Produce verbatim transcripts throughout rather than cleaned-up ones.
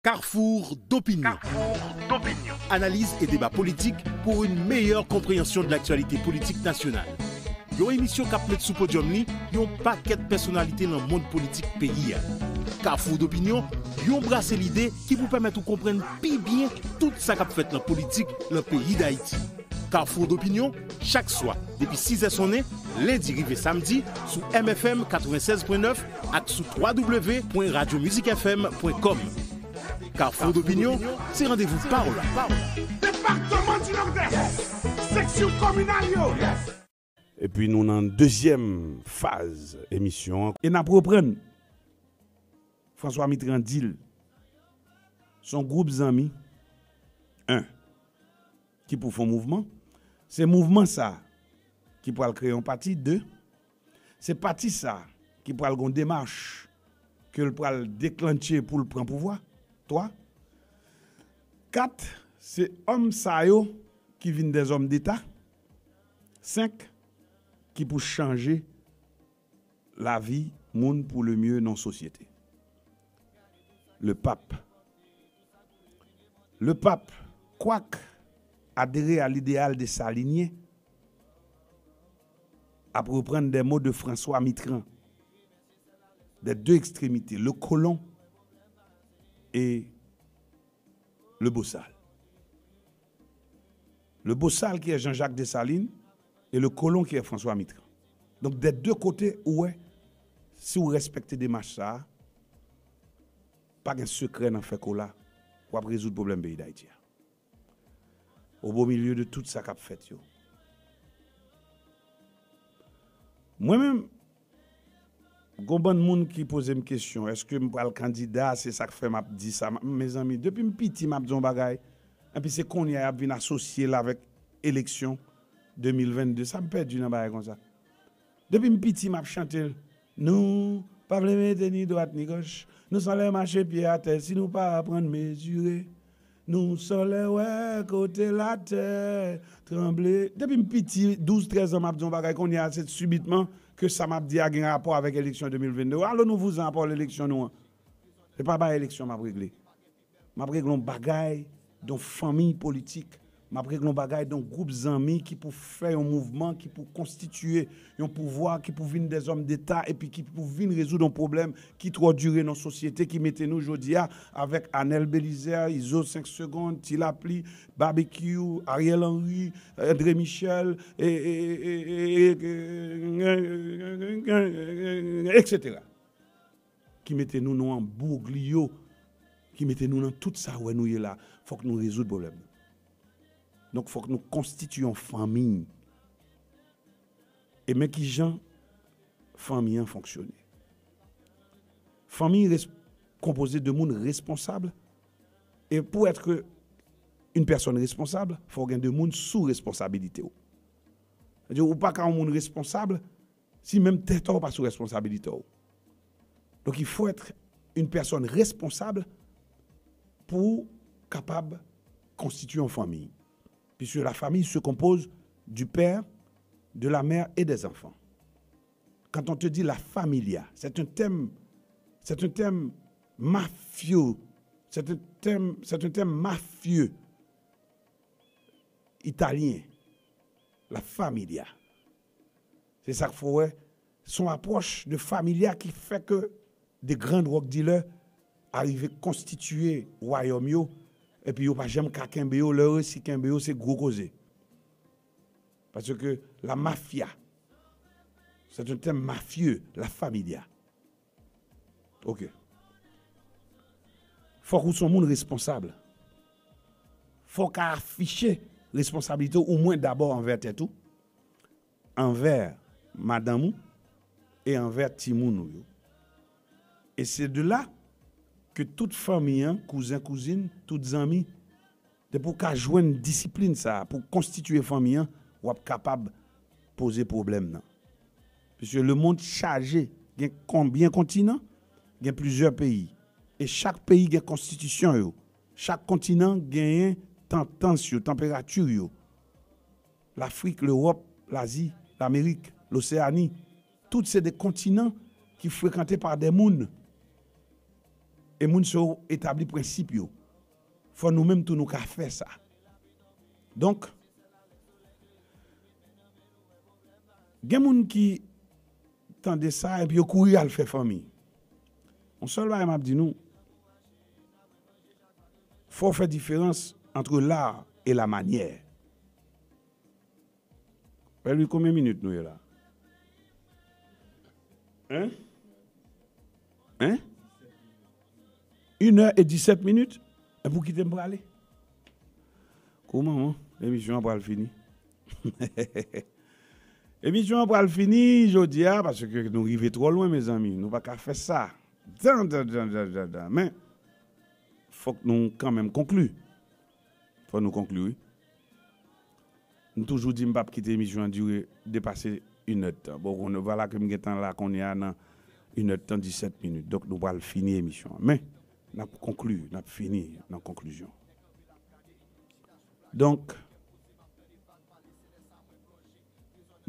Carrefour d'opinion. Analyse et débat politique pour une meilleure compréhension de l'actualité politique nationale. Yon emisyon k ap met sou podyòm li yon pakèt pèsonalite nan mond politik peyi a. Carrefour d'opinion, yon brase lide ki pou pèmèt ou konprann pi byen tout sa k ap fèt nan politik nan peyi Dayiti. Carrefour d'opinion, chak swa, depi sis è sonnen, lendi rive samdi, sou M F M katrevennsèz pwen nèf ak sou w w w pwen radyo mizik f m pwen kòm. Carrefour d'opinion, se randevou pawòl la. Département du Nord-Est, section communale yo. Epi nou nan dezyèm faz emisyon an. E n ap reprann. François Mitterrand di l, se yon gwoup zanmi, en, ki pou fè yon mouvman. Se mouvman sa ki pral kreye yon pati, de. Se pati sa ki pral gen yon demach ke l pral deklantche pou l pran pouvwa, twa. Kat, se òm sa yo ki vin dèzòm deta. Senk, ki pou chanje lavi moun pour le mieux nan sosyete. Le Pape. Le Pape, quoique adhérer à l'idéal dessalinien, ap reprann des mots de François Mitterrand, des deux extrémités, le colon et le bossal. Le bossal qui est Jean-Jacques Dessalines et le colon qui est François Mitterrand. Donk, des deux côtés, ou wè, si w respekte demach sa a, pa gen sekrè nan fè kola, w ap rezoud pwoblèm peyi Dayiti a. Au beau milieu de tout sa k ap fèt yo. Mwen menm, gon bann moun ki poze m kesyon, èske m pral kandida, se sa k fè m ap di sa. M ap, mezanmi, depi m piti, m ap di yon bagay, epi se kounye a y ap vin asosye l avèk eleksyon de mil vennde. Sa m pèdi nan bagay konsa? Depi m piti, m ap chante l. Nou pa vle mete ni dwat ni gòch. Nou sanlè mache pye atè si nou pa aprann mezire. Nou sanlè wè kote latè tranble. Depi m piti, douz, trèz an, m ap di yon bagay, kounye a, se sibitman ke sa m ap di a gen rapò avèk eleksyon de mil vennde. Alo nou vouzan apò eleksyon nou an. Se pa bay eleksyon m ap regle. M ap regle yon bagay de yon fanmi politik. M ap regle yon bagay de yon gwoup zanmi ki pou fè yon mouvman, ki pou konstitiye yon pouvwa, ki pou vin dèzòm deta, epi ki pou vin rezoud yon pwoblèm ki twò dire nan sosyete, ki mete nou jodi a avèk Anèl Belizaire, Izo senk Segonn, Ti Lapli, Babekyou, Ariel Henry, André Michel, e, e, e, e, e, e, etsetera. Ki mete nou nan yon enbwogliyo, ki mete nou nan tout sa wè nou ye la. Fòk nou rezoud pwoblèm nan. Donk, fòk nou konstitiye yon fanmi. E men kijan fanmi an fonksyone. Fanmi res-, konpoze de moun responsab. E pou être une personne responsable, fò w gen de moun sou responsabilite w. Sa vle di, ou pa ka yon moun responsab si menm tèt ou pa sou responsabilite w. Donc, il faut être une personne responsable pou kapab konstitiye yon fanmi. Puisque la famille se compose du père, de la mère et des enfants. Quand on te dit la familia, c'est un thème, c'est un thème mafieux, c'est un thème, c'est un thème mafieux italien, la familia. Se sa k fè w wè, se yon apwòch de familia ki fè ke de gran drug dealer arive konstitiye wayòm yo, epi yo pa janm ka kenbe yo, lè yo resi kenbe yo, se gwo koze. Paske la mafia, c'est un thème mafieux, la familia. Ok. Fòk ou se yon moun responsab. Fòk ou ka afiche responsablite w, omwen dabò anvè tèt ou, anvè madanm ou e anvè timoun ou yo. E se de la ke tout fanmi an, kouzen, kouzin, tout zanmi, depi w ka jwenn disiplin sa a pou konstitiye fanmi an, w ap kapab poze pwoblèm nan. Piske lemonn chaje, gen konbyen kontinan? Gen plizyè peyi. E chak peyi gen konstitisyon yo. Chak kontinan genyen tandans yo, tanperati yo. Lafrik, Lewòp, Lazi, Lamerik, Loseani, tout se de kontinan ki frekante pa de moun. E moun sa yo etabli prensip yo. Fò nou menm tou nou ka fè sa. Donk, gen moun ki tande sa epi yo kouri al fè fanmi. Yon sèl bagay m ap di nou, fò w fè diferans entre l'art et la manière. Pè Lwi, konbyen minit nou ye la? Hein? Hein? Une heure et dix-sept minutes? Epi w kite m prale? Kouman, man? Emisyon an pral fini. Emisyon an pral fini jodi a, paske nou rive twò lwen, mezanmi. Nou pa ka fè sa. Dan, dan, dan, dan, dan, dan. Men, fòk nou kanmenm konkli. Fò nou konkli, wi. M toujou di m p ap kite emisyon an dire depase inèdtan. Bon, konnen, vwala ke m gentan la kounye a nan inèdtan disèt minit. Donk, nou pral fini emisyon an. Men, n ap konkli, n ap fini nan konklizyon. Donk,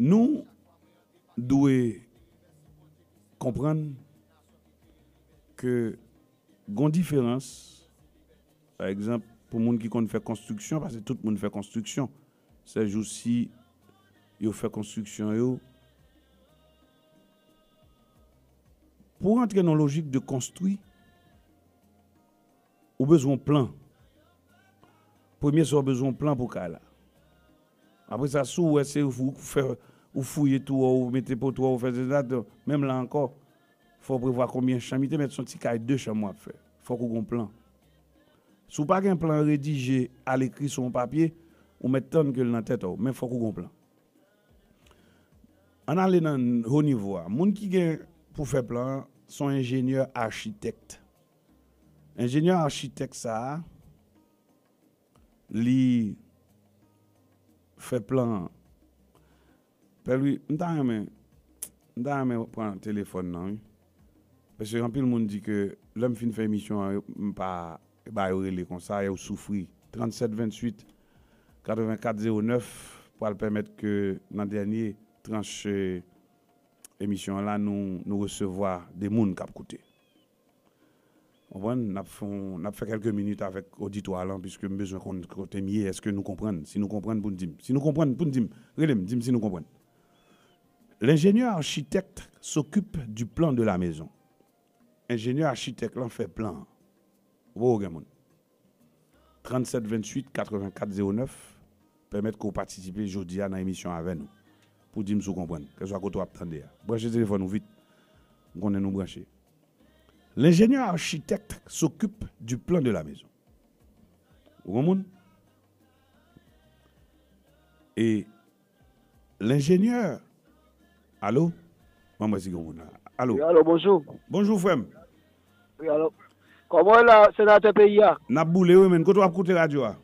nou dwe konprann ke gon diferans, pa egzanp, pou moun ki konn fè konstriksyon, paske tout moun fè konstriksyon, sèjousi, yo fè konstriksyon yo. Pou w rantre nan lojik de konstwi, ou bezwen yon plan. Premye sa, w bezwen yon plan pou kay la. Apre sa, si w wè se ou fè, ou fouye twò, ou mete potwò, ou fè sesa, menm la ankò, fò w prevwa konbyen chanm. Li te mèt se yon ti kay de chanm w ap fè. Fòk ou gon plan. Si w pa gen plan redije alekri sou yon papye, ou mèt tann ke l nan tèt ou, men fòk ou gon plan. Ann ale nan ho nivo a. Moun ki gen pou fè plan an, se yon enjenyè achitèk. Enjenyè achitèk sa a, li fè plan an. Pè Lwi, m ta renmen, m ta renmen pran telefòn nan, wi. Paske anpil moun di ke lè m fin fè emisyon an, m pa ba yo rele konsa, yo soufri. Trannsèt venntuit, katrevenkat zewo nèf pral pèmèt ke nan dènye tranch, eh, emisyon an la, nou, nou resevwa de moun k ap koute. Konprann? N ap fè, n ap fè kèlke minit avèk oditwa lan, piske m bezwen konn kote m ye, èske nou konprann? Si nou konprann, pou n di m. Si nou konprann, pou n di m. Rele m, di m si nou konprann. L'ingénieur architecte s'occupe du plan de la maison. Enjenyè achitèk lan fè plan an. Ou poko gen moun. Trannsèt venntuit katrevenkat zewo nèf, pèmèt ke w patisipe jodi a nan emisyon avè nou. Pou di m si w konprann, kèlswa kote w ap tande a. Branche telefòn ou vit. M konnen nou branche. L'ingénieur architecte s'occupe du plan de la maison. Ou gon moun? E lenjenyè. Alo? Ban m wè si gen moun la. Alo? Wi, alo, bonjou. Bonjou, frè m. Wi, alo. Kòman w ye la, senatè peyi a? N ap boule, wi, men. Kote w ap koute radyo a?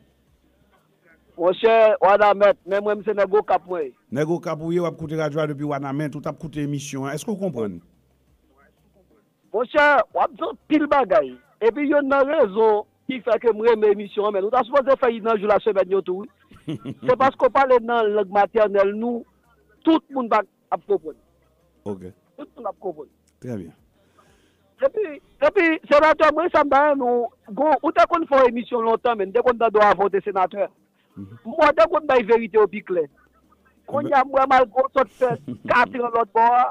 Monchè, Wanament, men mwen, m se nèg Okap, mwen. Nèg Okap ou ye, w ap koute radyo a depi Wanament, ou t ap koute emisyon an. Èske w konprann? Monchè, w ap di anpil bagay. Epi youn nan rezon ki fè ke m renmen emisyon an, men nou ta sipoze fè li nan jou lasemèn yo tou, wi. Se paske w pale nan lang matènèl nou, tout moun pa ap konprann. Ok. Tout moun ap konprann. Trè byen. Epi, epi, senatè, mwen, sa m ta renmen w, gon, ou te konn fè yon emisyon lontan, men m te konn tande w avan w te senatè. Mhm. M wè te konn bay verite yo pi klè. Kounye a, m wè malgre w sot fè katran lòt bò a,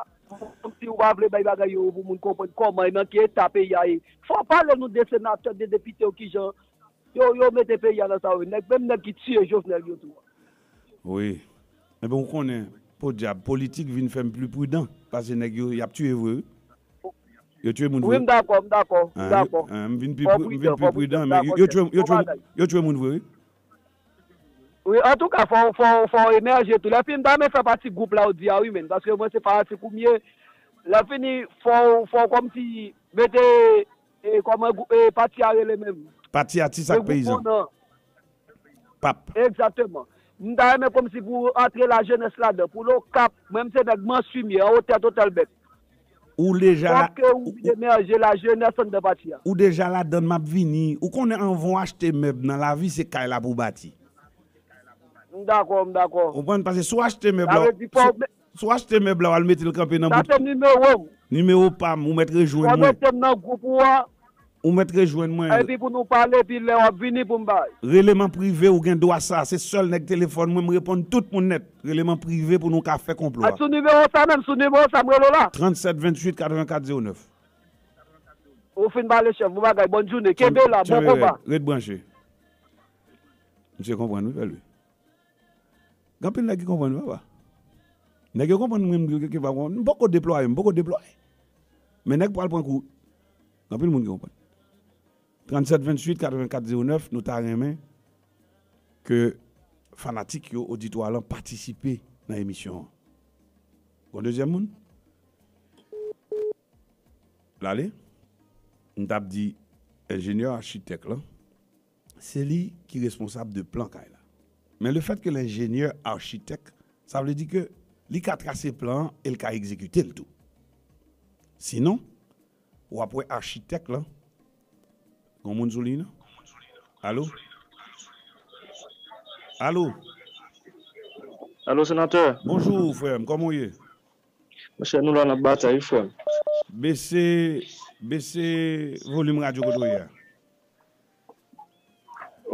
kòmsi ou pa vle bay bagay yo pou moun konprann kòman e nan ki eta peyi a ye. Fò w pale nou de senatè, de depite yo, kijan yo, yo mete peyi a nan sa yo ye. Nèg, menm nèg ki tiye Jovenel yo tou. Wi. Ebyen, ou konnen, podyab, politik vin fè m pli pridan, paske nèg yo, y ap tiye vre, wi. Yo tiye moun vre. Wi, m dakò, m dakò, m dakò. M vin pi, m vin pi pridan, men yo, yo tiye, yo tiye, yo tiye moun vre, wi. Wi, antouka, fò, fò, fò w emèje tou. Lè fini, m ta renmen fè pati gwoup la w di a, wi, men. Paske mwen, se fanatik ou m ye. Lè fini, fò, fò w kòmsi mete, e, kòman gwou-, e, pati a rele menm? Pati Atis ak Peyizan. Pap. Egzakteman. M ta renmen kòmsi pou antre lajenès ladan. Pou l Okap, mwen, m se nèg Manswi m ye, anwo tèt otèl bèk. Ou deja la, fòk ke ou, ou vin emèje lajenès anndan pati a. Ou deja ladann, m ap vini. Ou konnen anvan w achte mèb nan lavi, se kay la pou w bati. M dakò, m dakò. Ou konprann? Paske si w achte mèb la, si, si w achte mèb la, w al mete l kanpe nan bout. Sa se nimewo m. Nimewo pa m, ou mèt rejwenn mwen. Fò w mete m nan gwoup ou a. Ou mèt rejwenn mwen. Epi pou nou pale, epi lè w ap vini pou m bay. Rele m an prive, ou gen dwa sa. Se sèl nèg telefòn mwen, m reponn tout moun nèt. Rele m an prive pou nou ka fè konplo a. Sou nimewo sa menm, sou nimewo sa m rele w la. Tranntsèt venntuit katrevenkat zewo nèf. Ou fin pale, chèf. Bon bagay, bòn jounen. Kenbe la, bon konba. Ret branche. Misye konprann, wi, pèl wi. Gen anpil nèg ki konprann, wi, papa. Nèg yo konprann, mwen, m poko deplwaye, m poko deplwaye. Men nèg pral pran kou. Gen anpil moun ki konprann. Tranntsèt venntuit katrevenkat zewo nèf, nou ta renmen ke fanatik yo, oditwa lan patisipe nan emisyon an. Gon dezyèm moun? L ale? M t ap di enjenyè achitèk lan, se li ki responsab de plan kay la. Men lefètke l enjenyè achitèk, sa vle di ke li ka trase plan an e l ka egzekite l tou. Sinon, w ap wè achitèk lan. Gon moun sou liy nan? Alo? Alo? Alo, senatè. Bonjou, frè m. Kòman w ye? Monchè, nou la n ap batay, wi, frè m. Bese, bese volim radyo kote w ye a.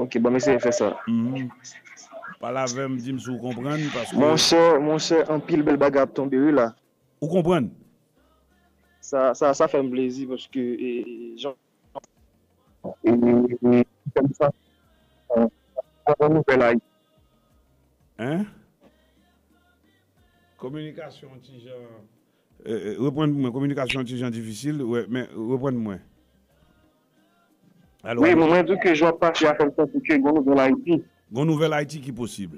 Ok, ban m eseye fè sa. Mhm. Pale avè m, di m si w konprann, paske... Monchè, monchè, anpil bèl bagay ap tonbe, wi, la. Ou konprann? Sa, sa, sa fè m plezi, paske, e, e, jan, e, e, kòm sa, e, sa yon nouvèl Ayiti. Hein? Kominikasyon ti jan, e, e, reprann pou mwen, kominikasyon ti jan difisil, wè, men reprann pou mwen. Alo, wi, alo? Mwen, mwen di ke jan w ap pase a fè m santi ke gon nouvèl Ayiti. Gon nouvèl Ayiti ki posib.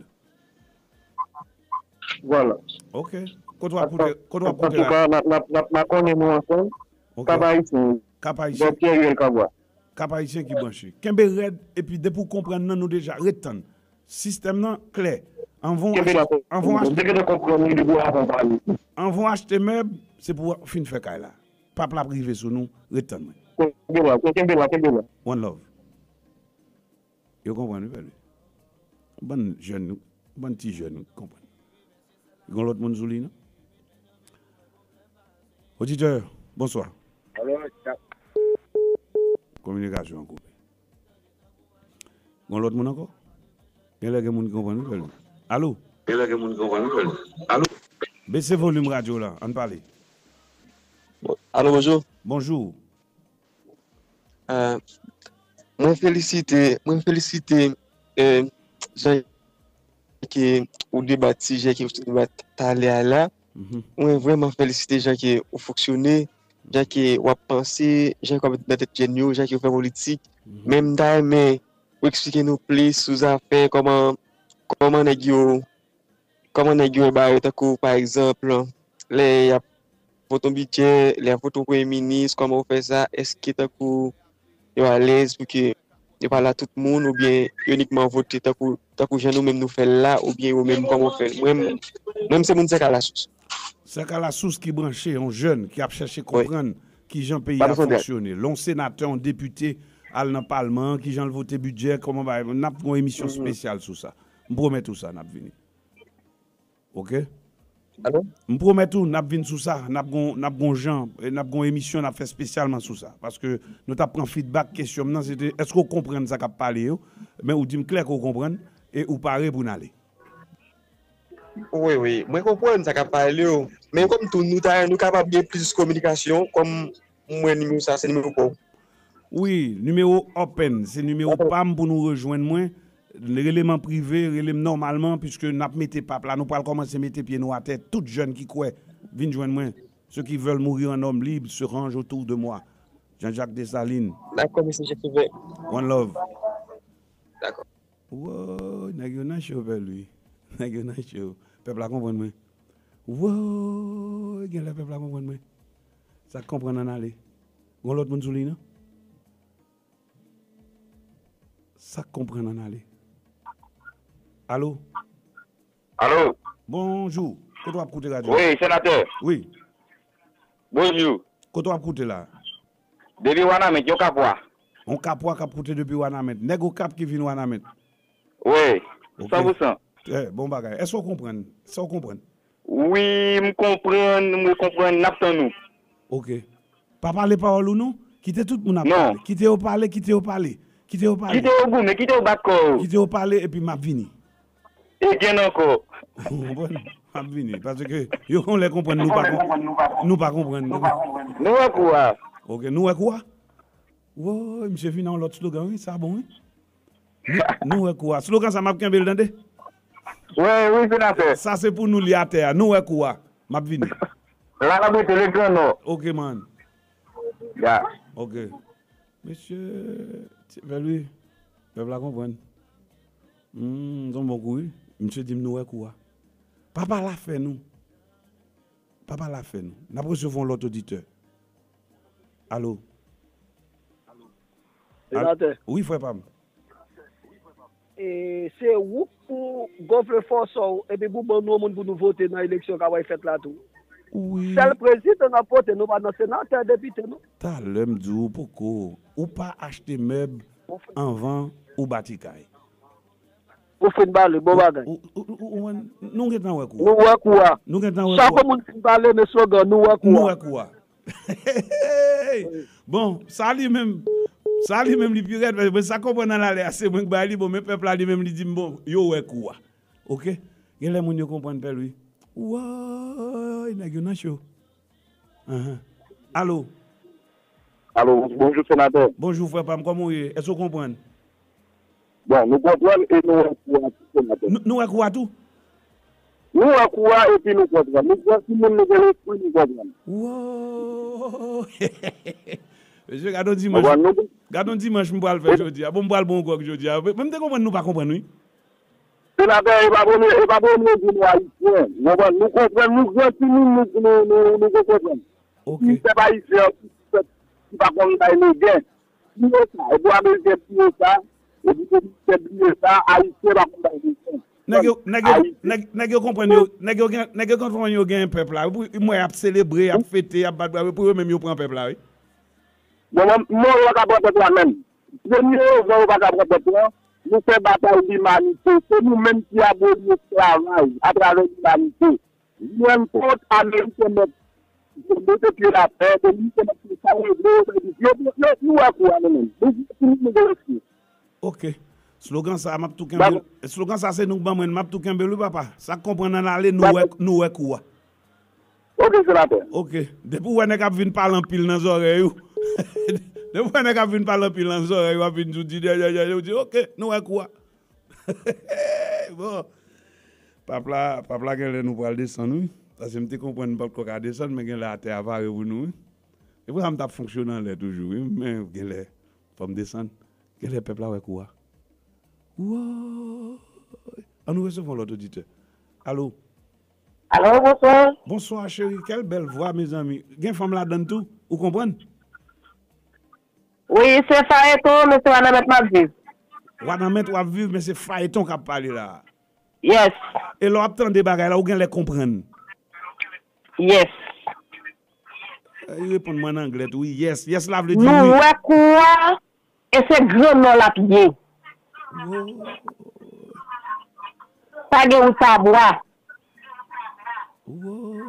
Vwala. Ok. Kote w ap koute, kote w ap koute la? Antouka, n ap, n ap, n ap makonnen nou ansanm. Ok. Kap Ayisyen. Kap Ayisyen. Dòktè Uriel Kabwa. Kap Ayisyen ki branche. Kenbe rèd, epi depi w konprann nan, nou deja ret tann. Sistèm nan klè. Anvan w achte, anvan w achte, anvan w achte mèb, se pou w fin fè kay la. Pap la ap rive sou nou, ret tann mwen. Kenbe la, kenbe la, kenbe la. One love. Yo konprann, wi, pèl wi. Bann jèn, bann ti jèn konprann. Gon lòt moun sou liy nan? Oditè, bonswa. Alo, sa- Kominikasyon an koupe. Gon lòt moun ankò? Genlè gen moun ki konprann, wi, pèl wi. Alo? Genlè gen moun ki konprann, wi, pèl wi. Alo? Bese volim radyo la, ann pale. Alo, bonjou. Bonjou. Ah, mwen felisite, mwen felisite, eh, jan ke ou debat sijè ke ou te debat talè a la. Mhm. Mwen vrèman felisite jan ke ou fonksyone, jan ke w ap panse, jan ke w ap nan tèt jèn yo, jan ke w fè politik. Mhm. Men m ta renmen ou eksplike nou plis sou zafè kòman, kòman nèg yo kòman nèg yo wè bagay yo, tankou pa egzanp, lè y ap vote yon bidjè, lè y ap vote yon premye minis, kòman yo fè sa? Èske tankou yo alèz pou ke yo pale a tout moun, oubyen yo inikman vote tankou, tankou jan nou menm nou fè l la, oubyen yo menm kòman yo fè l? Mwen, mwen, se moun Sèkalasous. Sèkalasous ki branche, yon jèn ki ap chèche konprann kijan peyi a fonksyone. Lè yon senatè, yon depite al nan palman an, kijan l vote bidjè, kòman bagay, n ap fè yon emisyon espesyal sou sa. M pwomèt ou sa, n ap vini. Ok? Alo? M pwomèt ou, n ap vin sou sa, n ap gon, n ap gon jan, e n ap gon emisyon n ap fè espesyalman sou sa. Paske nou t ap pran feedback, kesyon m nan, se te, èske w konprann sa k ap pale yo? Men ou di m klè ke w konprann, e ou pare pou n ale. Wi, wi, mwen konprann sa k ap pale yo. Men kòm tou, nou ta, nou kapab gen plis kominikasyon, kòm m wè nimewo sa, se nimewo pa w. Wi, nimewo open, se nimewo pa m pou nou rejwenn mwen. Rele m an prive, rele m nòmalman, piske n ap mete pap la, nou pral kòmanse mete pye nou atè. Tout jèn ki kwè, vin jwenn mwen. Ceux qui veulent mourir en homme libre se rangent autour de moi. Jean-Jacques Dessalines. Dakò, mesye Jefevè. One love. Dakò. Woy, nèg yo nan cho, pèl wi. Nèg yo nan cho. Pèp la konprann mwen. Woy, genlè pèp la konprann mwen. Sa k konprann ann ale. Gon lòt moun sou liy nan? Sa k konprann ann ale. Alo? Alo? Bonjou. Kote w ap koute radyo? Wi, senatè. Wi. Bonjou. Kote w ap koute la? Depi Wanament, yon Kapwa. Yon Kapwa k ap koute depi Wanament. Nèg Okap ki vin Wanament. Wi, ok. San pou san. Trè bon bagay. Èske w konprann? Sa w konprann? Wi, m konprann, m rekonprann, n ap tann ou. Ok. Pa pale pawòl ou non. Kite tout moun ap pale. Kite yo pale, kite yo pale. Kite yo pale. Kite yo goumen, kite yo bat kò yo. Kite yo pale epi m ap vini. E gen ankò. Ou konprann? M ap vini. Paske yo konn lè konprann nou pa konprann. Nou pa konprann. Nou wè kou a. Ok, nou wè kou a? Woy, misye vin nan yon lòt slogan, wi, sa bon, wi. Nou, nou wè kou a. Slogan sa, m ap kenbe l, tande? Wi, wi, senatè. Sa se pou nou li atè a. Nou wè kou a. M ap vini. La, la, mete le gran nò. Ok, man. Ya. Ok. Mesye, ti pèp wi. Pèp la konprann. Hmm, se yon bon kou, wi. Misye di m nou wè kou a. Papa la fè nou. Papa la fè nou. N ap resevwa yon lòt oditè. Alo? Senatè. Wi, frè pa m. E, se ou pou gonfle fòsò w, epi pou ban nou yon moun pou nou vote nan eleksyon k ap fèt la tou. Wi. Sèl prezidan n ap vote, nou pa nan senatè, depite, non. Talè m di w poko. Ou pa achte mèb anvan ou bati kay. Ou fin pale, bon bagay. Ou, ou, ou, ou, nou gentan wè kou a. Nou wè kou a. Nou gentan wè kou a. Chak moun fin pale, men slogan, nou wè kou a. Nou wè kou a. Bon, sa li menm, sa li menm li pi rèd, paske mwen sa konprann nan lale a, se mwen k bay li, bon, men pèp la li menm li di m, bon, yo wè kou a. Ok? Genlè moun yo konprann pèl wi. Woy, nèg yo nan cho. Ahan. Alo? Alo, bonjou, senatè. Bonjou, frè pa m, kòman w ye? Èske w konprann? Bon, nou konprann e nou wè kou a tou, senatè. Nou, nou wè kou a tou? Nou wè kou a epi nou konprann. Nou gran timoun, nou gen lespri, nou konprann. Wow! Mesye, gade yon dimanch. Konprann nou? Gade yon dimanch m pral fè jodi a. Bon, m pral bon gwòg jodi a. Mwen, m te konprann nou pa konprann, wi. Senatè, e pa premye, e pa premye jou nou ayisyen. Nou konprann, nou konprann, nou gran timoun, nou, nou, nou, nou konprann. Ok. Ti pèp ayisyen an, ti pèp ki pa konn bay legen. Bliye sa, epi ameriken bliye sa, epi komisè bliye sa, ayisyen pa konn bay legen. Nèg yo, nèg yo, nèg, nèg yo konprann yo, nèg yo gen, nèg yo konprann yo gen pèp la. Epi m wè y ap selebre, y ap fete, y ap bat bravo, pou yo menm yo pran pèp la, wi. Bon, mwen, mwen, yo pa ka pran pèp la menm. Premye rezon yo pa ka pran pèp la, nou fè batay limanite. Se nou menm ki aboli esklavaj atravè limanite. Jwenn kont ameriken mèt mete pye l atè, dominiken mèt fè sa yo vle, yo fè di, yo, yo, yo, nou wè kou a nou menm. Nou di, nou, nou gen lespri. Ok. Slogan sa, m ap tou kenbe l. Slogan sa, se nou k ban mwen l, m ap tou kenbe l, wi, papa. Sa k konprann nan lale, nou wè, nou wè kou a. Ok, senatè. Ok. Depi w wè nèg ap vin pale anpil nan zòrèy ou. Depi w wè nèg ap vin pale anpil nan zòrèy ou, ap vin di, di, di, di, di, ou di, ok, nou wè kou a. Bon. Pap la, pap la genlè nou pral desann, wi. Paske m te konprann m p ap ko ka desann, men genlè atè a pare pou nou, wi. Se pou sa m t ap fonksyone anlè toujou, wi. Men genlè, fò m desann. Genlè pèp la wè kou a. Woy! An nou resevwa lòt oditè. Alo? Alo, bonswa. Bonswa, cheri. Quelle belle voix, mezanmi. Gen fanm ladann tou? Ou konprann? Wi, se Fayeton, men se Wanament m ap viv. Wanament w ap viv, men se Fayeton k ap pale la. Yes. E lè w ap tande bagay la, ou genlè konprann. Yes. Eh, li reponn mwen an anglè tou, wi. Yes. Yes la vle di wi. Nou wè kou a, e se gran nò l ap ye. Woy. Pa gen wout pa bwa. Woy.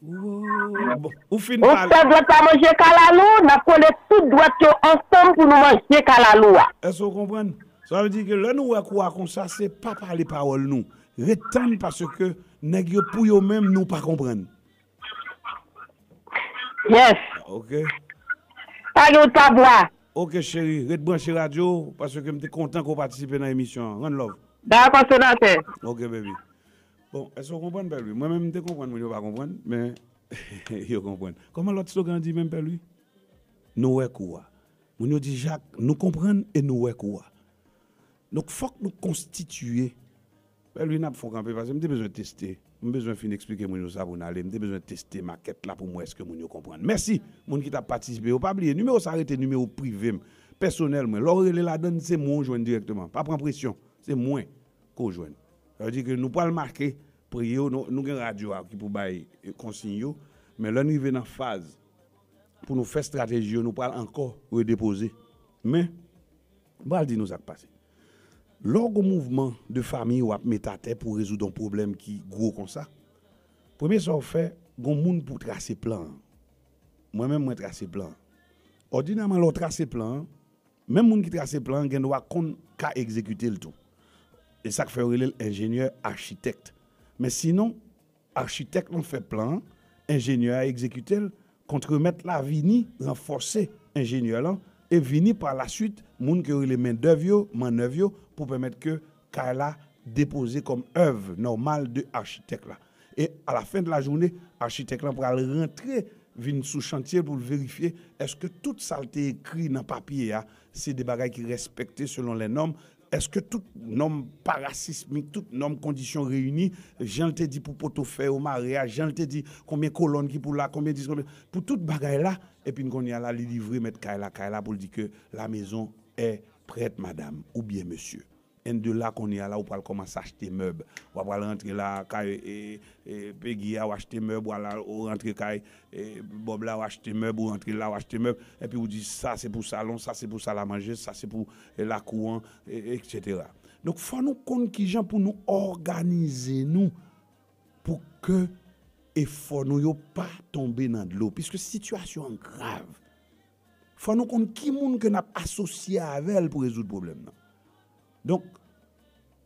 Woy. Bon, ou fin pale. On sèl dwèt pa manje kalalou, n ap kole tout dwèt yo ansanm pou nou manje kalalou a. Èske w konprann? Sa vle di ke lè nou wè kou a konsa, se pa pale pawòl nou. Ret tann paske nèg yo pou yo menm nou pa konprann. Yes. Ok. Pa gen wout pa bwa. Ok, cheri, ret branche radyo w, paske m te kontan ke w patisipe nan emisyon an. Rann love. Dakò, senatè. Ok, baby. Bon, èske w konprann, bèl wi? Mwen menm, m te konprann, moun yo pa konprann, men yo konprann. Kòman lòt slogan an di menm, bèl wi? Nou wè kou a. Moun yo di, Jak, nou konprann e nou wè kou a. Donk, fòk nou konstitiye. Bèl wi, n ap fè w kanpe, paske m te bezwen teste. M bezwen fin eksplike moun yo sa pou n ale. M te bezwen teste makèt la pou m wè èske moun yo konprann. Mèsi, moun ki t ap patisipe yo. Pa bliye, nimewo sa rete nimewo prive m, pèsonèl mwen. Lè w rele ladann, se mwen w jwenn dirèkteman. Pa pran presyon. Se mwen ke w jwenn. Sa vle di ke nou pral make pri yo, nou, nou gen radyo a ki pou bay, eh, konsiy yo, men lè n rive nan faz pou nou fè estrateji yo, nou pral ankò redepoze. Men, m pral di nou sa k pase. Lè w gon mouvman de fanmi w ap met atè pou rezoud yon pwoblèm ki gwo konsa, premye sa w fè, gon moun pou trase plan an. Mwen menm, mwen trase plan an. Òdinèman, lè w trase plan an, menm moun ki trase plan an gen dwa konn ka egzekite l tou. E sa k fè yo rele l enjenyè achitèk. Men sinon, achitèk lan fè plan an, enjenyè a egzekite l, kontremèt la vini ranfòse enjenyè lan, e vini pa la swit moun ke yo rele mendèv yo, mannèv yo, pou pèmèt ke kay la depoze kòm èv nòmal de achitèk la. E a la fen de la jounen, achitèk lan pral rantre vin sou chantye pou l verifye èske tout sa l te ekri nan papye a se de bagay ki respekte selon lè nòm, èske tout nòm parasismik, tout nòm kondisyon reyini, jan l te di pou poto fè yo mare a, jan l te di konbyen kolòn ki pou la, konbyen dis, konbyen, pou tout bagay la, epi kounye a la, li livre mèt kay la, kay la pou l di ke la maison est prête, madame oubyen mesye. And de la kounye a la, ou pral kòmanse achte mèb. W ap pral rantre la, kay e, e, Pegi a, w achte mèb, w al, ou rantre kay e, Bòb la, w achte mèb, ou rantre la, w achte mèb, epi ou di, sa se pou salon, sa se pou sal a manje, sa se pou e, lakou an, e, etsetera. Donk, fò nou konn kijan pou nou òganize nou pou ke efò nou yo pa tonbe nan dlo, piske sitiyasyon an grav. Fò nou konn ki moun ke n ap asosye avè l pou rezoud pwoblèm nan. Donk,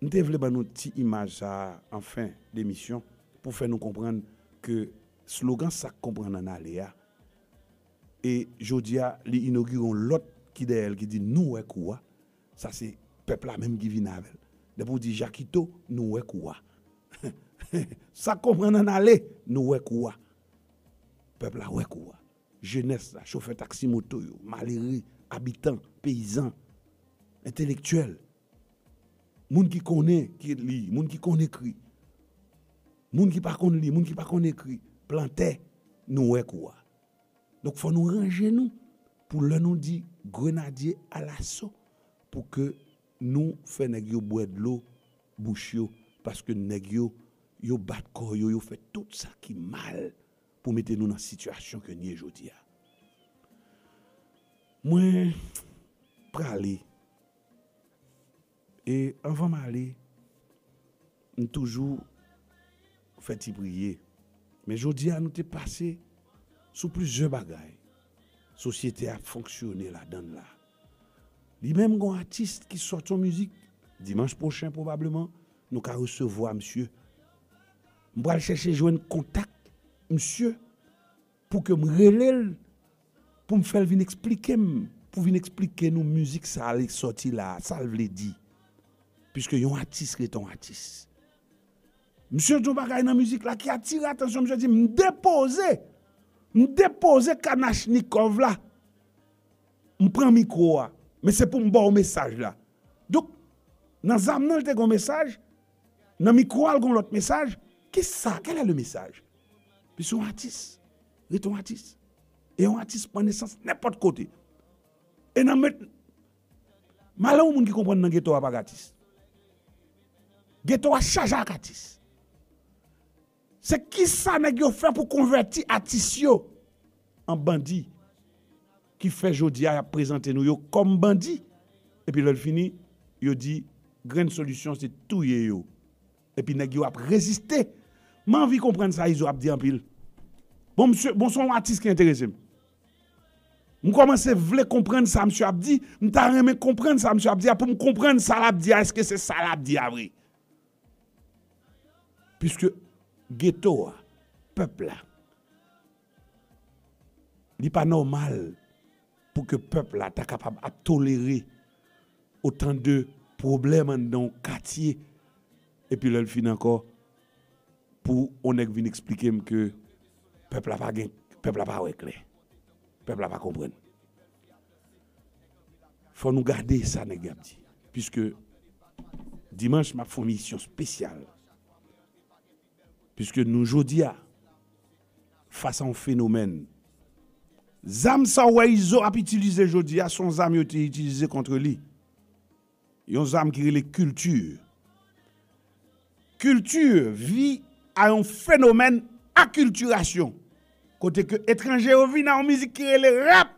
m te vle ban nou ti imaj sa a an fen de emisyon pou fè nou konprann ke slogan Sa k konprann ann ale a, e jodi a, li inogire yon lòt ki dèyè l ki di, nou wè kou a. Sa se pèp la menm ki vin avè l. Depi w di Jakito, nou wè kou a. Sa k konprann ann ale, nou wè kou a. Pèp la wè kou a. Jenès la, chofè taksi moto yo, malere, abitan, peyizan, entelektyèl, moun ki konnen ki li, moun ki konn ekri, moun ki pa konn li, moun ki pa konn ekri, plantè, nou wè kou a. Donk, fò nou ranje nou pou lè nou di grenadye alaso, pou ke nou fè nèg yo bwè dlo bouch yo, paske nèg yo, yo bat kò yo, yo fè tout sa ki mal pou mete nou nan sitiyasyon ke n ye jodi a. Mwen prale. E anvan m ale, m toujou fè ti priye. Men jodi a, nou te pase sou plizyè bagay sosyete a ap fonksyone ladan l la. Li menm gon atis ki sòti yon mizik, dimanch pwochen pwobableman, nou ka resevwa misye. M pral chèche jwenn kontak misye pou ke m rele l, pou m fè l vin eksplike m, pou vin eksplike nou mizik sa a li sòti la a, sa l vle di. Piske yon atis rete yon atis. Misye di yon bagay nan mizik la ki atire atansyon, misye di, m depoze, m depoze Kalachnikòv la, m pran mikwo a, men se pou m ba w mesaj la. Donk, nan zam nan, l te gen yon mesaj, nan mikwo a, l gen yon lòt mesaj. Kisa? Quel est le message? Li se yon atis. Rete yon atis. E yon atis pran nesans nenpòt kote. E nan met, malè yon moun ki konprann nan geto a pa gen atis. Geto a chaje ak atis. Se kisa nèg yo fè pou konvèti atis yo an bandi ki fè jodi a y ap prezante nou yo kòm bandi, epi lè l fini, yo di grenn solisyon se touye yo. Epi nèg yo ap reziste. M anvi konprann sa Izo ap di anpil. Bon, misye, bon, se yon atis ki enterese m. M kòmanse vle konprann sa misye ap di. M ta renmen konprann sa misye ap di a pou m konprann sa l ap di a, èske se sa l ap di a vre? Piske geto a, pèp la, li pa nòmal pou ke pèp la ta kapab ap tolere otan de pwoblèm anndan yon katye, epi lè l fin ankò, pou yon nèg vin eksplike m ke pèp la pa gen, pèp la pa wè klè, pèp la pa konprann. Fò nou gade sa nèg y ap di. Piske dimanch, m ap fè yon emisyon espesyal. Piske nou jodi a, fas a yon fenomèn. Zam sa w wè Izo ap itilize jodi a, se yon zam yo te itilize kont li. Yon zam ki rele kilti. Kilti vin a yon fenomèn akiltirasyon. Kote ke etranje yo vin a yon mizik ki rele rap.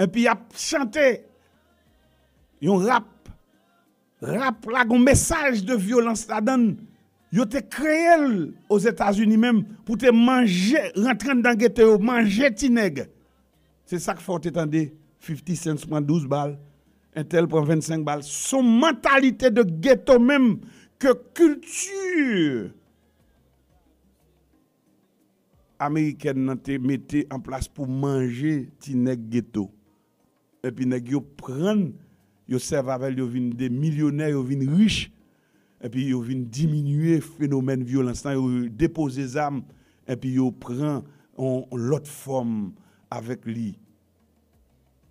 Epi y ap chante yon rap. Rap la gon mesaj de vyolans ladan l. Yo te kreye l Ozetazini menm pou te manje, rantre anndan geto yo, manje ti nèg. Se sa k fè w te tande fifty Cent pran douz bal, entèl pran vennsenk bal. Se yon mantalite de geto menm ke kilti amerikèn nan te mete an plas pou manje ti nèg geto. Epi nèg yo pran, yo sèvi avè l, yo vin de milyonè, yo vin rich. Epi yo vin diminye fenomèn vyolans lan, yo depoze zam, epi yo pran yon lòt fòm avèk li.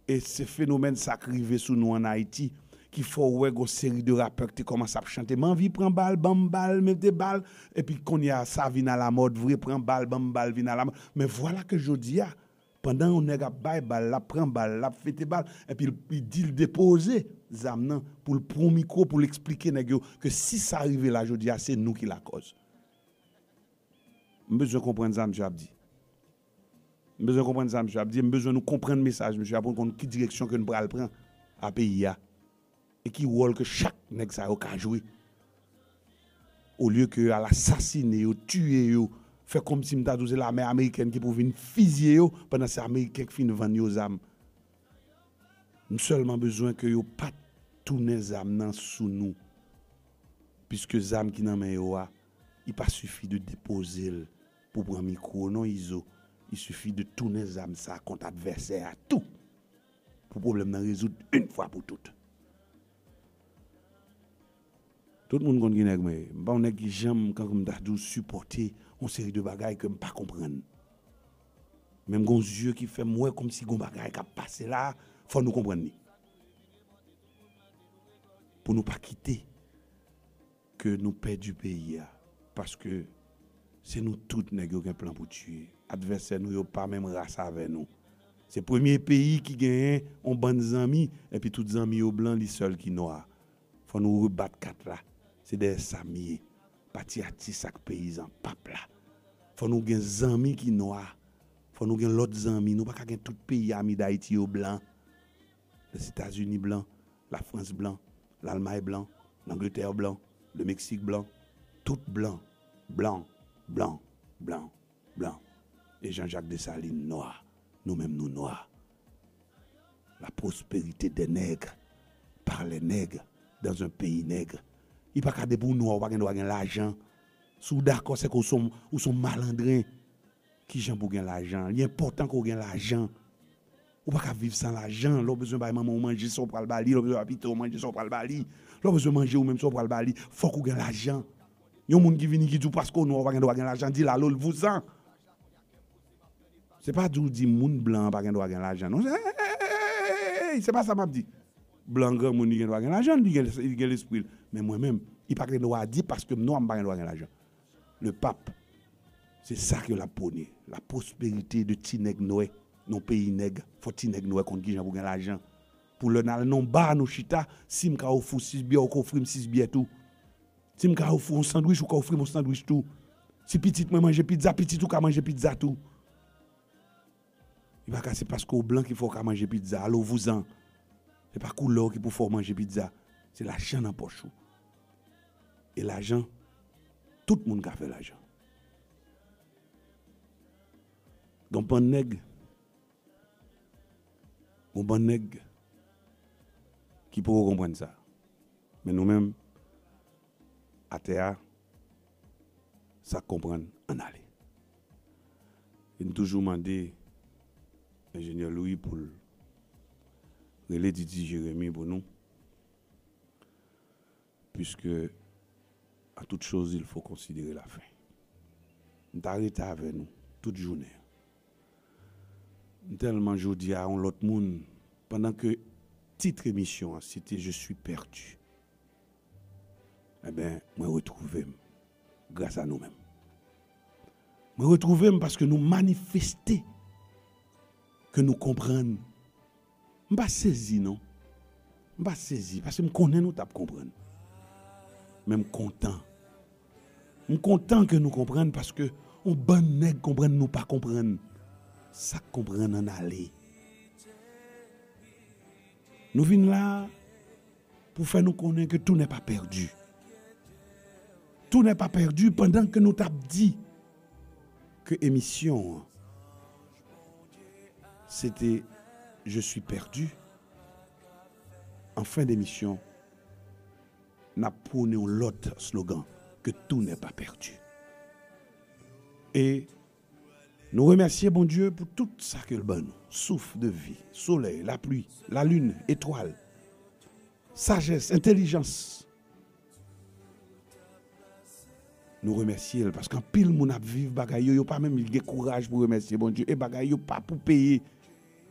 E se fenomèn sa k rive sou nou ann Ayiti, ki fè w wè gon seri de rapè ki te kòmanse ap chante, "M anvi pran bal, ban m bal, mete bal." Epi kounye a, sa vin alamòd vre, "Pran bal, ban m bal," vin alamòd. Men vwala ke jodi a, pandan yon nèg ap bay bal, l ap pran bal, l ap fete bal, epi l, li di l depoze zam nan pou l pran yon mikwo, pou l eksplike nèg yo ke si sa rive la jodi a, se nou ki lakòz. M bezwen konprann sa misye ap di. M bezwen konprann sa misye ap di. M bezwen nou konprann mesaj misye a pou n konn ki direksyon ke n pral pran a peyi a. E ki wòl ke chak nèg sa yo ka jwe. Olye ke al asasine yo, tiye yo, fè kòmsi m ta di w se lame amerikèn ki pou vin fizye yo, pandan se ameriken k fin vann yo zam. M sèlman bezwen ke yo pa t tounen zam nan sou nou. Piske zam ki nan men yo a, li pa sifi de depoze l pou pran mikwo non, Izo. Li sifi de tounen zam sa kont advèsè a tou. Pou pwoblèm nan rezoud yon fwa pou tout. Tout moun konn ki nèg mwen ye. M pa yon nèg ki janm, kankou m ta di w, sipòte yon seri de bagay ke m pa konprann. Men m gon zye ki fè m wè kòmsi gon bagay k ap pase la, fò nou konprann li. Pou nou pa kite ke nou pèdi peyi a. Paske se nou tout nèg yo gen plan pou tiye. Advèsè nou yo pa menm ras avè nou. Se premye peyi ki genyen yon bann zanmi, epi tout zanmi yo blan, li sèl ki nwa. Fò nou rebat kat la. Se dèyè sa m ye. Pati atis ak peyizan pap la. Fò nou gen zanmi ki nwa. Fò nou gen lòt zanmi. Nou pa ka gen tout peyi ami Dayiti yo blan. Lèzetazini blan, Lafrans blan, Lalmay blan, Langletè blan, Lemeksik blan, tout blan, blan, blan, blan, blan. E Jean-Jacques Dessalines nwa, nou menm nou nwa. La prospérité des nègres, par les nègres, dans un pays nègre. Li pa ka depi w nwa, ou pa gen dwa gen lajan. Si w dakò, se ke w se yon, ou se yon malandren. Kijan pou w gen lajan? Li enpòtan ke w gen lajan. Ou pa ka viv san lajan. Lè w bezwen bay manman w manje, sa w pral ba li. Lè w bezwen bay pitit w manje, sa w pral ba li. Lè w bezwen manje ou menm, sa w pral ba li. Fòk ou gen lajan. Yon moun ki vini ki di w paske w nwa, ou pa gen dwa gen lajan, di l alo l vouzan. Se pa di w di moun blan an pa gen dwa gen lajan, non. Ey, ey, ey, ey, se pa sa m ap di. Blan granmoun, li gen dwa gen lajan, li gen, li gen lespri l. Men mwen menm, li pa gen dwa di paske m nwa, m pa gen dwa gen lajan. Le pap, se sa ke l ap pwone. La prospérité de ti nèg nwè nan peyi nèg. Fò ti nèg nwè konn kijan pou gen lajan. Pou lè n al nan yon ba, nou chita, si m ka ofri w sis byè, ou ka ofri m sis byè tou. Si m ka ofri w yon sandwich, ou ka ofri m yon sandwich tou. Si pitit mwen manje pizza, pitit ou ka manje pizza tou. Li pa ka se paske w blan ki fè w ka manje pizza. Alo vouzan. Se pa koulè w ki pou fè w manje pizza. Se lajan nan pòch ou. E lajan, tout moun ka fè lajan. Gon bann nèg, gon bann nèg ki poko konprann sa. Men nou menm, atè a, sa k konprann, ann ale. E n toujou mande Enjenyè Louis pou l rele Didi Jérémy pou nou, puisque à toute chose, il faut considérer la fin. M ta rete avè nou tout jounen an. M tèlman jodi a yon lòt moun, pandan ke tit emisyon an, se te Je suis perdu. Enben, mwen retwouve m gras a nou menm. Mwen retwouve m paske nou manifeste ke nou konprann. M pa sezi, non. M pa sezi, paske m konnen nou t ap konprann. Men m kontan. M kontan ke nou konprann paske yon bann nèg konprann nou pa konprann. Sa k konprann ann ale. Nou vin la pou fè nou konnen ke tout n'est pas perdu. Tout n'est pas perdu pandan ke nou t ap di ke emisyon an, Se te Je suis perdu. An fen demisyon, n ap pwone yon lòt slogan, Que tout n'est pas perdu. E nou remèsye Bondye pou tout sa ke l ban nou. Souf de vi, solèy, lapli, lalin, etwal, sajès, entèlijans. Nou remèsye l paske anpil moun ap viv bagay yo, yo pa menm gen kouraj pou remèsye Bondye. E bagay yo pa pou peye.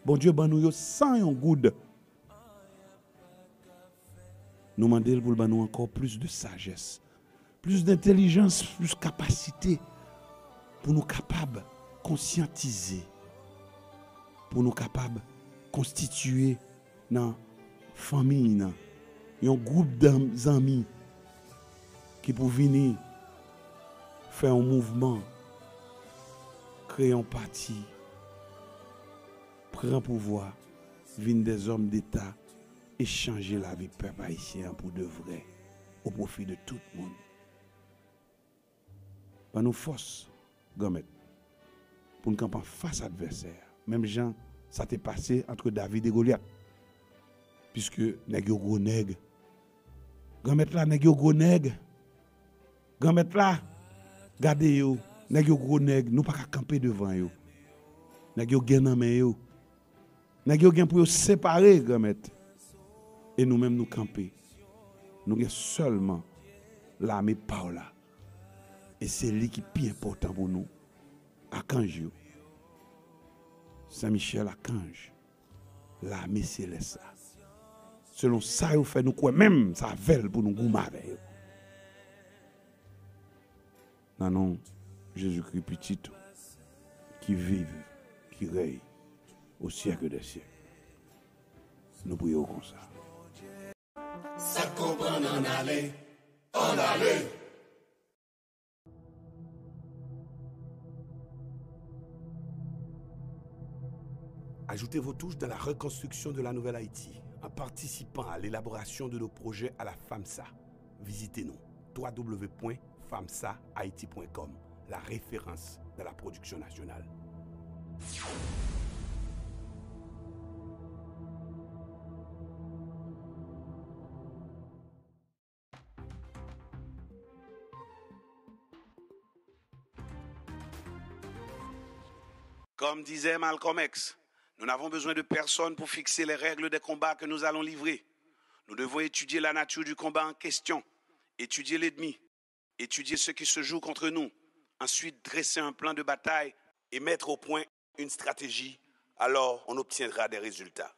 Bondye ban nou yo san yon goud. Nou mande l pou l ban nou ankò plis de sajès, plis de entèlijans, plis kapasite pou nou kapab konsyantize, pou nou kapab konstitiye nan fanmi nan yon gwoup zanmi ki pou vini fè yon mouvman, kreye yon pati, pran pouvwa, vin de zòm deta e chanje lavi pèp ayisyen an pou de vrè, o pwofi de tout moun. Ban nou fòs, Granmèt, pou n kanpe anfas advèsè a, menm jan sa te pase antre David e Golyat. Piske nèg yo gwo nèg. Granmèt la, nèg yo gwo nèg. Granmèt la, gade yo, nèg yo gwo nèg, nou pa ka kanpe devan yo. Nèg yo gen nan men yo. Nèg yo gen pou yo separe, Granmèt. E nou menm nou kanpe. Nou gen sèlman lame pa w la. E se li ki pi enpòtan pou nou. Akanj yo. Sen Michèl Akanj. Lame selès la. Selon sa yo fè nou kwè menm, se avè l pou nou goumen avè yo. Nan non Jezikri, Pitit ou, ki viv, ki rèy, o syèk dè syèk. Nou priye w konsa. Sa k konprann ann ale, ann ale. Ajoutez vos touches dans la reconstruction de la Nouvelle Haïti en participant à l'élaboration de nos projets à la FAMSA. Visitez-nous, w w w point famsa haiti point com, la référence dans la production nationale. Comme disait Malcolm X, nous n'avons besoin de personne pour fixer les règles des combats que nous allons livrer. Nous devons étudier la nature du combat en question, étudier l'ennemi, étudier ce qui se joue contre nous, ensuite dresser un plan de bataille et mettre au point une stratégie. Alors, on obtiendra des résultats.